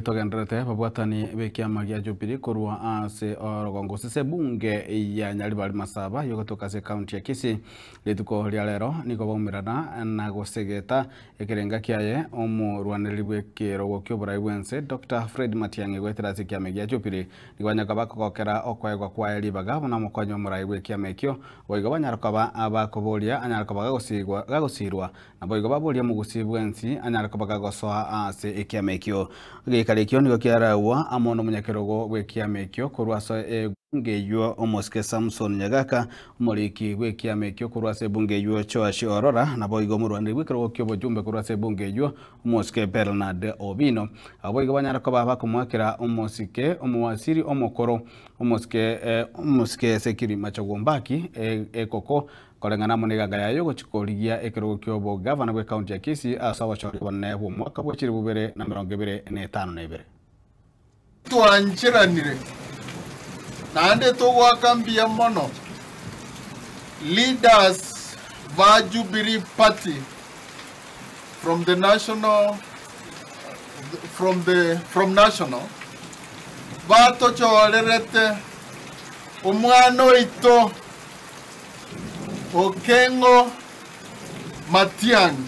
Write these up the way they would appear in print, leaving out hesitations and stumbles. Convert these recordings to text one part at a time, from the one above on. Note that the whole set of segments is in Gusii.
Togendererete babwatani b'ekiama gia Jubilee korwa ase orogongo gose ebunge ya Nyaribari Masaba yogotoka ase ekaunti ya Kisii. Rituko ria rero nigo baumerana na gosegeta ekerenga kiaye omorwanereri bw'ekerogo ki'oborai bw'ense Doctor Fred Matiang'i goetera ase ekiama gia Jubilee. Nigo banyare koba bakogokera okoegwa kwaye ribaga buna omokonyi omorai bw'ekiama ekio boigo banyare koba abakoboria anyare koba gagosirwa Naboigo baborie omogusii bwensi anyare koba gagosoa ase ekiama ekio. Geikaro ekio nigo kiaragwa amo nomonyakerogo bw'ekiama ekio korwa ase ebunge eyio omosike Samson Nyagaka, omoriki bw'ekiama ekio korwa ase ebunge eyio Joash Orora, naboigo omorwaneri bw'ekerogo ki'obochumbe korwa ase ebunge eyio omosike Bernard Obino. Abwo boigo banyare koba bakomoakera omosike omowasiri omokoro omosike omosike Sekiri Machogu Mbaki ekoko Koreng'ana amo neganga yaye y'ogochia korigia ekerogo ki'obogavana bw'ecounty ya Kisii ase obochori obonene bw'omwaka bwe chilifu bibere na emerongo ebere na etano na ebere. Twancheranire naende togoaka mbuya mono leaders ba Jubilee Party from the national from the from national batochorerete omwana oito Okengo Matiang'i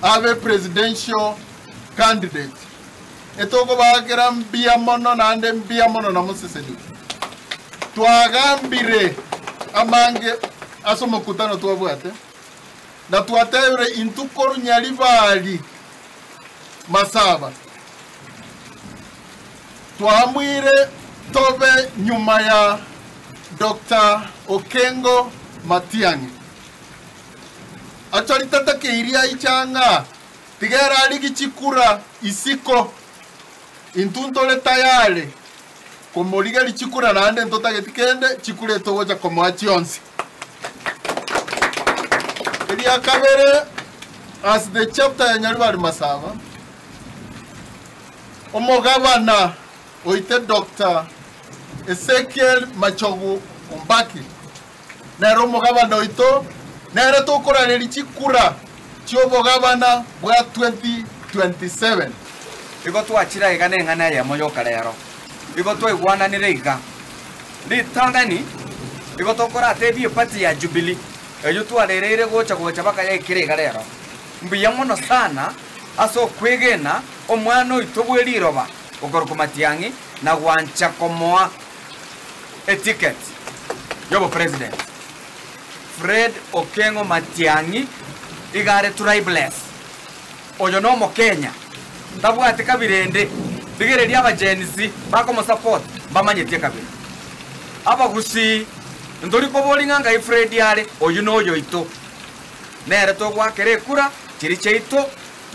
abe presidential candidate. Etokobaakera mbuya mono naende mbuya mono na moseseniwe. Twagambire amange ase omokutano twabwate na twatebire intwe korwa Nyaribari Masaba Twaamuire tobe nyuma ya Doctor Okengo Matiang'i. Achori tatakeirie aiche ang'a tiga ere arigi chikura isiko. Intwe ntore tayari komorigeria chikura naende ntotageti kende chikura etogocha komoa chionsi. Eria kabere as the chapter ya Nyaribari Masaba, Omogabana oite Doctor Ezekiel Machogu Ombaki nere omogabana oito, nere tokorareria chikura chi'obogabana bwa 2027. Igo twachire aiga neng'ana eyemo yoka rero, igo twaigwananire iga. Ritang'ani, igo tokoratebie eparty ya Jubilee, eyio twarereire gocha gocha baka yaikire iga rero. Mbuya mono sana ase okwegena omwana oito bwe riroba okorokwa Matiang'i na gwancha komoa eticket y'obopresident. Fred Okengo Matiang'i iga are tribeless. Oyo nomokenya, tabwati kabira ende. Rigereria aba Gen Z bakomosupport mbamanyeti ekabira. Abagusii ntori kobori ng'a ngai Fred are, oyio noyoito. Nere togoakera ekura chiria chiaito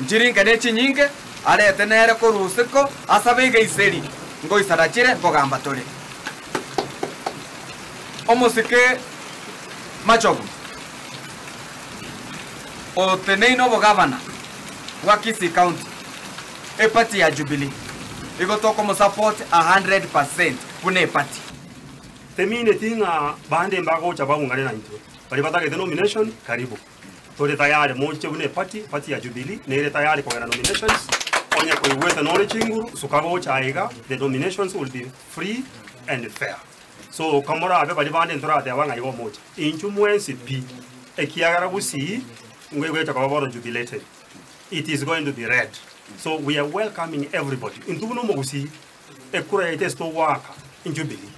nchiri inke ne chinyinge, arete nere korwa usiku asabe egeiseri, ngoisana chire nkogamba tore. Omosike Machogu oteneine obogavana bwa Kisii County, eparty ya Jubilee, igo tokomosupport a 100% buna eparty. Temineti ng'a bande mbagocha baungane naintwe. Baria batagete nomination, karibu. Tore tayari moche buna eparty, party ya Jubilee nere tayari kogenda nominations. Onye koigwete nore chinguru, suka gocha aiga, the nominations will be free and fair. So kamorabe baria bande ntorateba ng'a igo moche. Inchu mwensi pi, ekiagera gusii ngoegocha koba bono jubilated. It is going to be red. So we are welcoming everybody. Intwe buna omogusii, ekura yaito ase togoaka, Jubilee,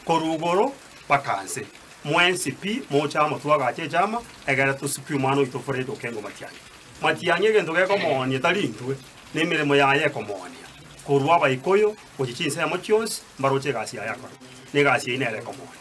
korwa igoro mpaka nse. Mwensi pi, moche amo twagache echama, egere tosukwe omwana oito Fred Okengo Matiang'i. Matiang'i egento gekomoonia tari intwe, nemeremo yaye ekomoonia. Korwa Abaikoyo gochia chinsemo chionsi, mbaroche egasi yaye akore, na egasi eyio nere ekomoonia.